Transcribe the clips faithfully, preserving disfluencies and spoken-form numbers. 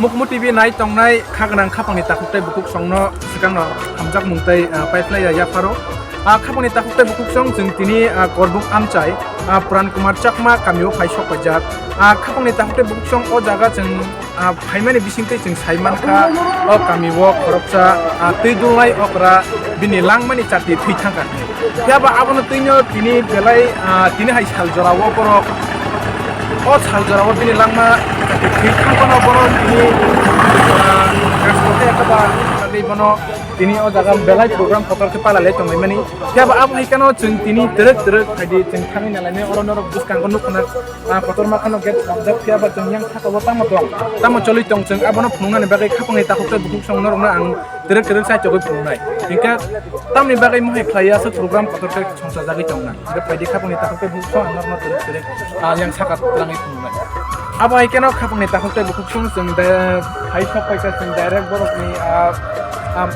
Mukmu T V nai tongnai kha gwnang khapangni takhuk tei bukhuk songno swkangno hamjakmung tei, ah, paiphlaiya yapharo. Ah, khapangni takhuk tei bukhuk song chwng tini, ah, Korbuk Amchai, ah, Pran Kumar Chakma kamio phai sok paijak. Ah, khapangni takhuk tei bukhuk song o jaga chwng, ah, phaimani bisingtwi chwng sai mankha o kamio khoroksa, ah, twi dulnai okra bini langmani chati thwi thangkha. Phiya ba abono twino tini belai, ah, tini hai sal jorao borok, o sal jorao bini langma thwi thang phano bono tini, ah, transport khe eba tei bono tini o jaga belai program kotor khe pala lai tongwi mani. Phiya ba abo hai kheno chwng tini twrwk twrwk phaidi chwng thangwi nalainai oro norok bwskango nukna, ah, kotorma kheno gate slamjak. Phiya ba chwng yang saka o tamo tong, tamo choli tong chwng abono phunuknani bagwi khapangni takhuk tei bukhuk song norokno ang twrwk twrwk sai chogwi phunuknai. Hinkhe tamni bagwi mohai khlai aswk program kotor khe songchajagwi tongnai. Hinkhe phaidi khapangni takhuk tei bukhuk song ang norokno twrwk twrwk, ah, yang saka twlangwi phunuknai. Abo hai kheno khapangni takhuk tei bukhuk song chwng de phai sok paikha chwng direct borokni, ah, ah,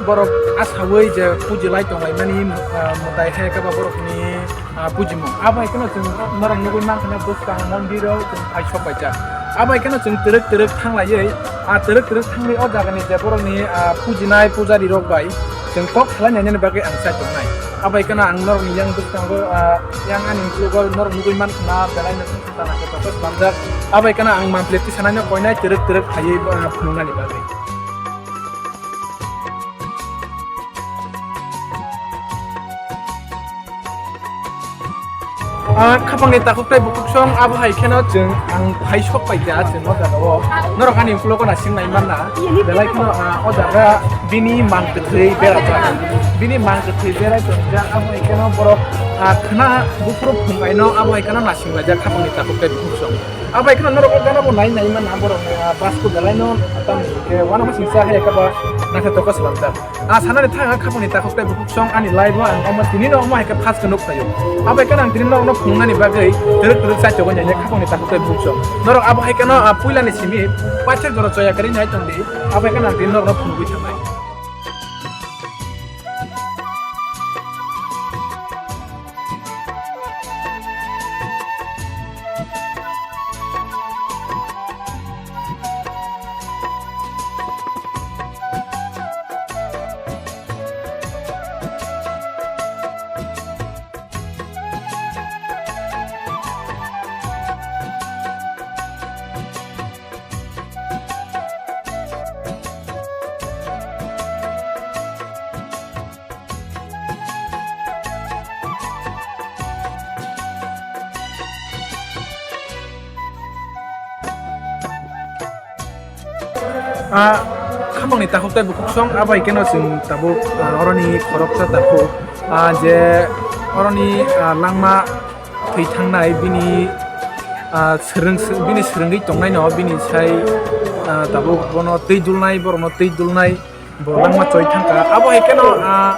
borok asaui je puji lai tonglaimani, ah, mwtai hai khe ba borokni, ah, pujimung. Abo hai kheno chwng norok nugui mankha na bwskang mondir o chwng phai sok paijak. Abo hai kheno chwng twrwk twrwk thanglaiwi, ah, twrwk twrwk thangwi o jagani je borokni, ah, pujinai pujari rok bai chwng kok salainani bagwi ang chai tongnai. Abo hai kheno ang norokni yang bwskango, ah, yang ani ukulok o norok nugui mankha na belai no chwng sana khe kotor slamjak. Abo hai kheno ang monthly tisanaino koinai twrwk twrwk khaiwi, ah, phunuknani bagwi. Ah, khapangni takhuk tei bukhuk song abo hai kheno chwng ang phai sok paikha chwng o jaga o. Norok ani ukulok o naising nai manna. Belai kheno, ah, o jaga bini mang kwthwi berajak. Bini mang kwthwi berai tongjak abo hai kheno borok, ah, khna buphuru phungaino abo hai kheno naising laijak khapangni takhuk tei bukhuk song. Abo hai kheno norok o gana bo nai nai manna borok, ah, bas ko belai no tam ke wana masing sa hai ka ba naithotok khe swnamjak. Ah, sanani thang ang khapangni takhuk tei bukhuk song ani live o ang omo tini no omo hai khe first khe nuk phaio. Abo hai kheno ang tini norok no phunuknani bagwi twrwk twrwk chai togwi nai khapangni takhuk tei bukhuk song. Norok abo hai kheno, ah, puila ni simi paithak jora choya kwrwi nai tong di. Abo hai kheno ang tini norok no phunugwi thangnai. Ah, khapangni takhuk tei bukhuk song, abo hai kheno chwng tabuk, ah, oroni khoroksa takhuk, ah, je oroni, ah, langma thwi thangnai bini, ah, swrwng, bini swrwngwi tongnaino bini sai, ah, tabuk bono twi dulnai, borokno twi dulnai, bo langma choi thangkha. Abo hai kheno, ah,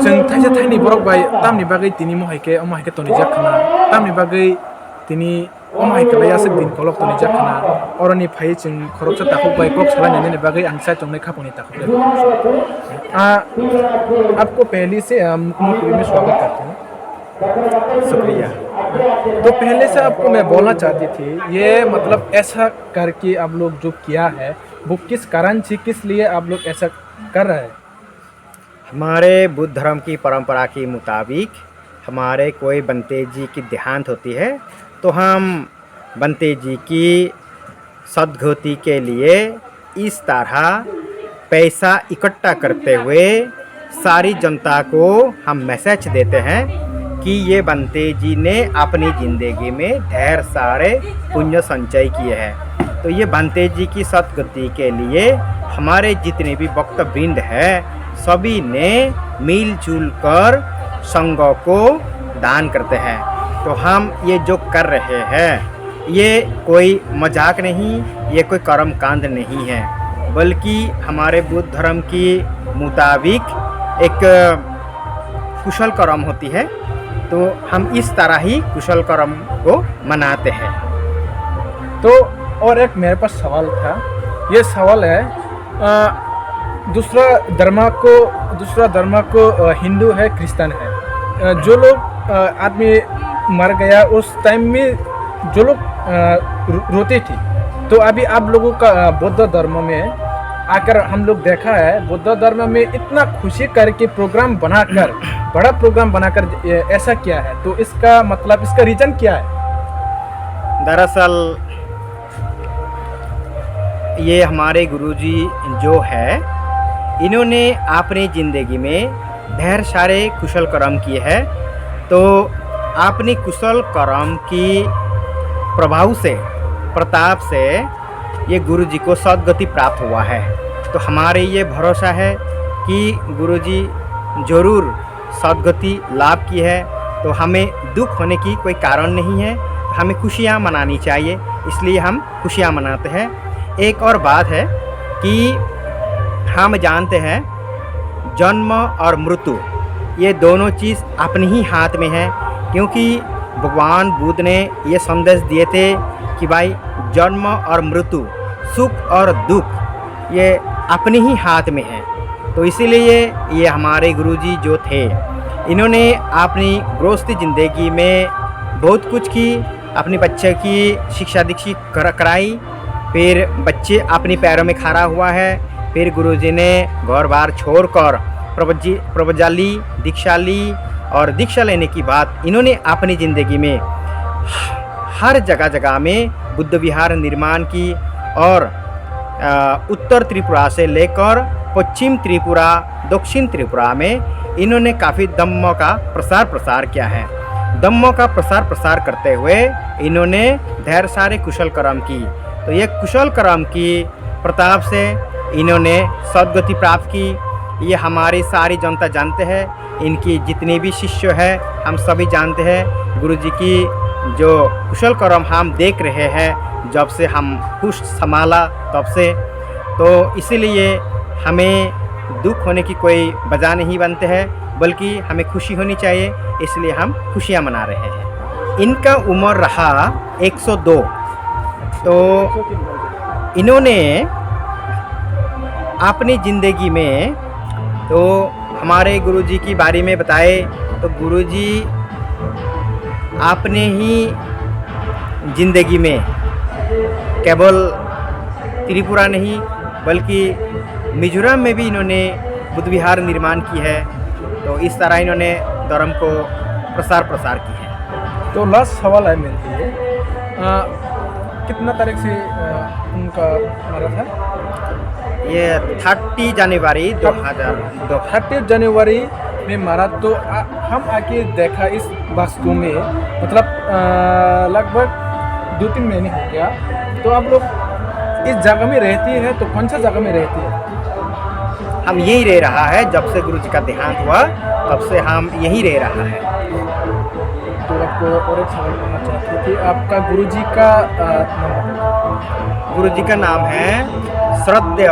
chwng thaisa thaini borok bai tamni bagwi tini mo hai khe, omo hai khe tonijak khna, tamni bagwi tini omo hai kwlai aswk din kolok tonijak khna, oroni phaiwi chwng khoroksa takhuk bai kok salainani bagwi ang chai tongnai khapangni takhuk. Ah, aapko pehli se, ah, Mukmu T V mein swagat karta hoon. शुक्रिया। तो पहले से आपको मैं बोलना चाहती थी, ये मतलब ऐसा करके आप लोग जो किया है, वो किस कारण से, किस लिए आप लोग ऐसा कर रहे हैं? हमारे बुद्ध धर्म की परंपरा के मुताबिक हमारे कोई बंते जी की देहांत होती है, तो हम बंते जी की सद्गति के लिए इस तरह पैसा इकट्ठा करते हुए सारी जनता को हम मैसेज देते हैं कि ये बंते जी ने अपनी जिंदगी में ढेर सारे पुण्य संचय किए हैं। तो ये बंते जी की सद्गति के लिए हमारे जितने भी भक्तवृंद हैं, सभी ने मिलजुल कर संघ को दान करते हैं। तो हम ये जो कर रहे हैं, ये कोई मजाक नहीं, ये कोई कर्म कांड नहीं है, बल्कि हमारे बुद्ध धर्म के मुताबिक एक कुशल कर्म होती है। तो हम इस तरह ही कुशल कर्म को मनाते हैं। तो और एक मेरे पास सवाल था, ये सवाल है, अ, दूसरा धर्म को, दूसरा धर्म को, अ, हिंदू है, क्रिश्चियन है, अ, जो लोग, अ, आदमी मर गया, उस टाइम में जो लोग, अ, रो-, रोते थे, तो अभी आप लोगों का, अ, बुद्ध धर्म में आकर हम लोग देखा है, बुद्ध धर्म में इतना खुशी करके प्रोग्राम बनाकर, बड़ा प्रोग्राम बनाकर, ए, ऐसा क्या है? तो इसका मतलब, इसका रीजन क्या है? दरअसल ये हमारे गुरुजी जो है, इन्होंने अपनी जिंदगी में ढेर सारे कुशल कर्म किए हैं। तो अपनी कुशल कर्म की प्रभाव से, प्रताप से ये गुरु जी को सद्गति प्राप्त हुआ है। तो हमारे ये भरोसा है कि गुरु जी जरूर सद्गति लाभ की है। तो हमें दुख होने की कोई कारण नहीं है, हमें खुशियाँ मनानी चाहिए, इसलिए हम खुशियाँ मनाते हैं। एक और बात है कि हम जानते हैं, जन्म और मृत्यु, ये दोनों चीज़ अपने ही हाथ में है, क्योंकि भगवान बुद्ध ने ये संदेश दिए थे कि भाई, जन्म और मृत्यु, सुख और दुख, ये अपने ही हाथ में है। तो इसीलिए ये हमारे गुरुजी जो थे, इन्होंने अपनी गृहस्थी ज़िंदगी में बहुत कुछ की, अपने बच्चे की शिक्षा दीक्षा कर-, कराई, फिर बच्चे अपने पैरों में खड़ा हुआ है। फिर गुरुजी ने घर बार छोड़कर प्रवजी-, प्रवजा ली, दीक्षा ली, और दीक्षा लेने के बाद इन्होंने अपनी ज़िंदगी में हर जगह जगह में बुद्ध विहार निर्माण की, और, अ, उत्तर त्रिपुरा से लेकर पश्चिम त्रिपुरा, दक्षिण त्रिपुरा में इन्होंने काफ़ी धम्म का प्रसार प्रसार किया है। धम्म का प्रसार प्रसार करते हुए इन्होंने ढेर सारे कुशल कर्म की। तो ये कुशल कर्म की प्रताप से इन्होंने सद्गति प्राप्त की। ये हमारी सारी जनता जानते हैं, इनकी जितने भी शिष्य हैं, हम सभी जानते हैं। गुरु जी की जो कुशल कर्म हम देख रहे हैं, जब से हम होश संभाला तब से, तो इसीलिए हमें दुख होने की कोई वजह नहीं बनते हैं, बल्कि हमें खुशी होनी चाहिए, इसलिए हम खुशियाँ मना रहे हैं। इनका उम्र रहा एक सौ दो। तो इन्होंने अपनी ज़िंदगी में, तो हमारे गुरुजी के बारे में बताए, तो गुरुजी अपने ही ज़िंदगी में केवल त्रिपुरा नहीं, बल्कि मिजोरम में भी इन्होंने बुद्ध विहार निर्माण की है। तो इस तरह इन्होंने धर्म को प्रसार प्रसार की है। तो लास्ट सवाल है मेरे लिए, अ, कितना तारीख से, अ, उनका मरा था? ये थर्टी जनवरी दो हज़ार दो। थर्टी जनवरी में मरा, तो आ, हम आके देखा इस बस को में, मतलब, अ, लगभग दो तीन महीने हो गया। तो आप लोग इस जगह में रहती है, तो कौन सा जगह में रहती है? हम यहीं रह रहा है, जब से गुरु जी का देहांत हुआ, तब से हम यहीं रह रहा है। तो आपको और एक सवाल करना चाहते हैं कि आपका गुरु जी का, अ, नाम बताइए। गुरु जी का नाम है श्रद्धेय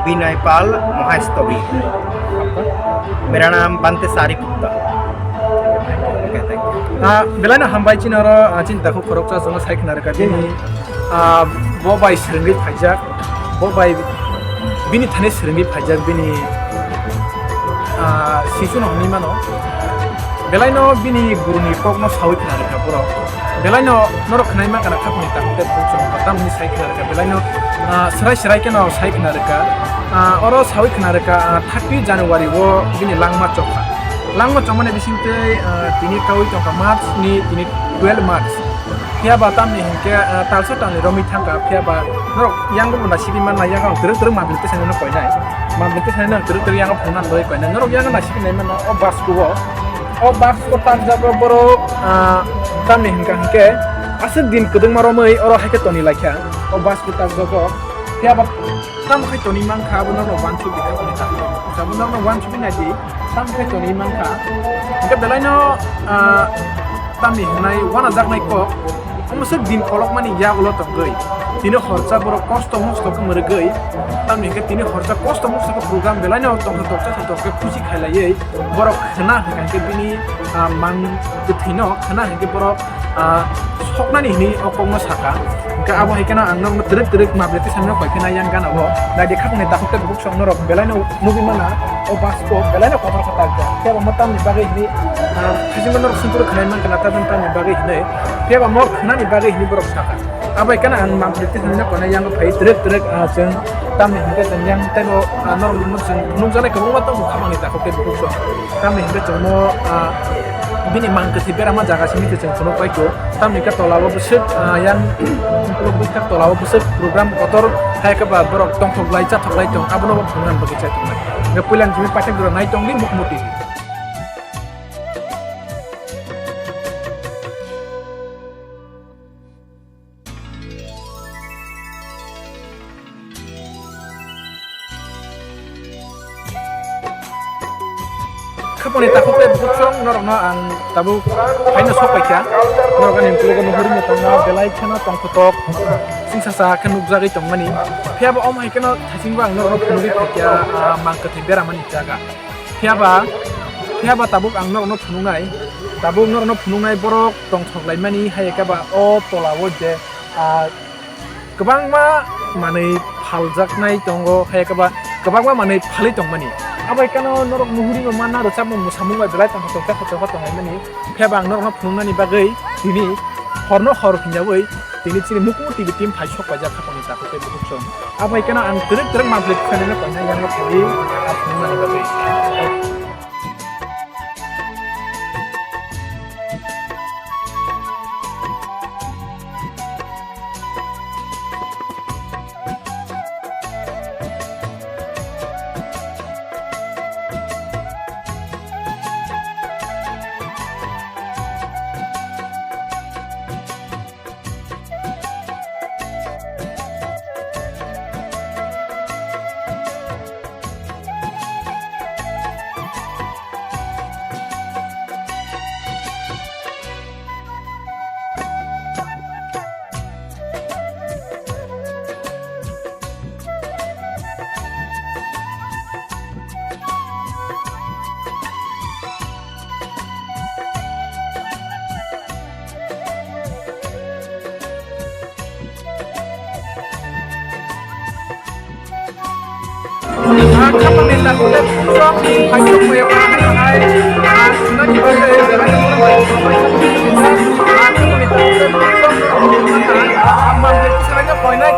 विनय पाल महास्तवी। आपका? मेरा नाम बंतेसारी Gupta. Okay, thank you. Ah, belai no hambai chini oro, ah, chini takhuk khoroksa chwngno sai khna rwkha bini, ah, bo bai swrwngwi phaijak, bo bai bini thani swrwngwi phaijak bini, ah, sisu no hwnwi mano. Belai no bini guruni kok no sawi khna rwkha borok. Belai no norok khwnai mankha na khapangni takhuk tei buchung tamni sai khna rwkha. Belai no, ah, swrai swrai khe no sai khna rwkha. Ah, oro sawi khna rwkha, ah, thirty January o bini langma chokha. Langma chongmani bisingtwi, ah, tini kaui tongkha March ni, tini twelve March. Phiya ba tamni hinkhe, ah, talsa talni romwi thangkha, phiya ba norok yango bo naisingwi manna, yango ang twrwk twrwk mabili tesaino koinai. Mabili tesaino ang twrwk twrwk yango phunukna bagwi koinai. Norok yango naisingwi nai mano, o bus kubo. O bus o takjago borok, ah, tamni hinkha hinkhe aswk din kwdwkma romwi oro haikhe toni laikha. O bus o takjago. Phiya ba Tamo khe toni mankha, abo norok wansuk di, abo norok wansuk di nai di, tamo khe toni mankha. Hingke belai no, ah, tamni hwnai wanajaknai kok, omo se din kolokmani yagulo tongwi. Tini horsa borok kosto mosto khe mwrwgwi, tamni hwnkhe tini horsa kosto mosto khe program belai no tongkha, toksa se toksa khusi khailaiwi borok khna hwnkha hwnkhe bini, ah, mang kwthwino khna hwnkhe borok ah, soknani hwnwi o kokno saka. Hwnkhe abo hai kheno ang norokno twrwk twrwk mabile tei samino koi kheno yang gana o. Naidi khakni takhuk tei bukhuk song norok belai no nugwi mana o bus o belai no kotor khe takjak. Phiya bo mo tamni bagwi hwnwi, ah, khajima norok sumphuru khwnai mankha na tabuk tamni bagwi hwnwi. Phiya bo mo khnani bagwi hwnwi borok saka. Abai kana ang mampli twi thangna kona yang phai trek trek, ah, chwng tamni hwnkhe chwng yang tebo, ah, norok no chwng nukjaknai kwbangma tongo khamani takhuk tei bukhuk song. Tamni hwnkhe chwng mo, ah, bini mang kwthwi berama jaga simi se chwng phunuk pai kho. Tamni hwnkhe tola o bwswk, ah, yang ukuluk bwskang tola o bwswk program kotor hai khe ba borok tongthok lai chathok lai tong abono bo phunukna bagwi chai tongnai. Hwnkhe puila ni simi paithak jora nai tongdi Mukmu T V. Khaponi takhuk tei bukhuk song norokno ang tabuk phaino sok paikha. Norok ani ukologo nuhuri no tongma belai kheno tongthotok singsa sa khe nukjagwi tongmani. Phiya bo omo hai kheno thaichingbo ang norokno phunugwi phaikha, ah, mang kwthwi beramani jaga. Phiya ba, phiya ba tabuk ang norokno phunuknai, tabuk norokno phunuknai borok tongthok laimani hai khe ba o tola o je, ah, kwbangma manwi phaljaknai tongo, hai khe ba kwbangma manwi phalwi tongmani. Abo hai kheno norok nuhuri bo manna rwchapmung mwsamung bai belai tongthok tongthok tongthok tonglaimani. Phiya ba ang norokno phunuknani bagwi tini horno hor hwnjawi tini chini Mukmu T V team phai sok paijak khapangni takhuk tei bukhuk song. Abo hai kheno ang twrwk twrwk mampli khlaina paina yang phai phunuknani bagwi.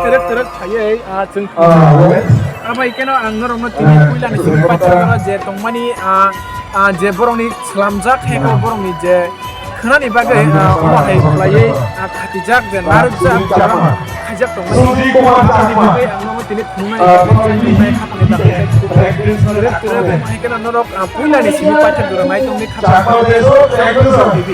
Terek terek. Phaiwi, ah, chwng Ah, phunukgo. Yes. Abai keno ang norokno tini Ah, puilani simi yes. Paithakgwi je tongmani, ah, ah, je borokni slamjak hai khe Ah. Borokni je khwnani bagwi, Ah, ah, omo hai ah, khlaiwi, ah, ah, khatijak je Ah, narwkjak, ah, khaijak tongmani. Sudi Kumar Chakma. Aboni bagwi ang nono tini phunuknani Ah, bagwi Sudi chai tongmani khapangni bagwi Sudi chai tongmani. Chakma. Omo hai khe norok, ah, puilani simi Paithak jora nai tongni khapang Chakma bagwi Deso, Chakma Deso. T V.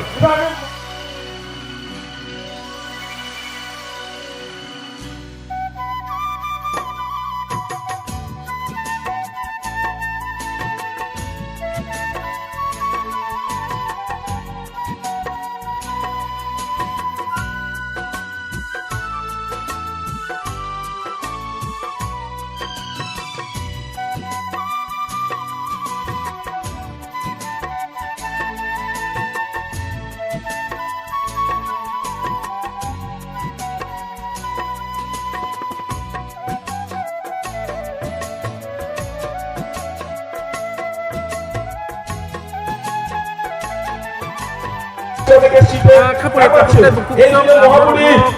Ah, khapang ni takhuk tei bukhuk song, ah,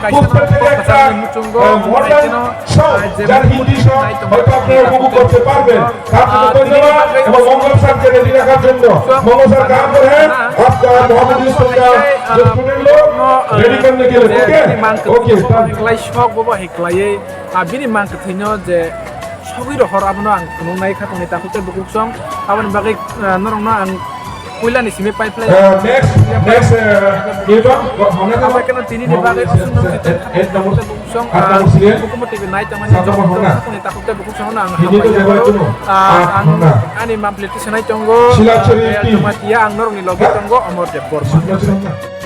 kaisa no kaisa ni muchungo, ah, kaisa no, ah, je muchungo nai tongo, ah, bini bagwi, ah, bini bagwi, ah, bini mang kwthwi no je sogwi rohor abono ang phunuknai khapang ni takhuk tei bukhuk song. Aboni bagwi, ah, norokno ang puilani simi paiphlai. Ah, next, next, ah, Newton, hona ka? Abo keno tini ni bagwi osung nung eight number, song, eight number serial, Mukmu T V nai tongmani sat number joto hona. Khapang ni takhuk tei bukhuk song no ang hambai yago. Ah, ang ani mampli twi sanai tongo. Silachari ah, team. Tongma tia ang norokni logi tongo Amor Debbarma. Silachari.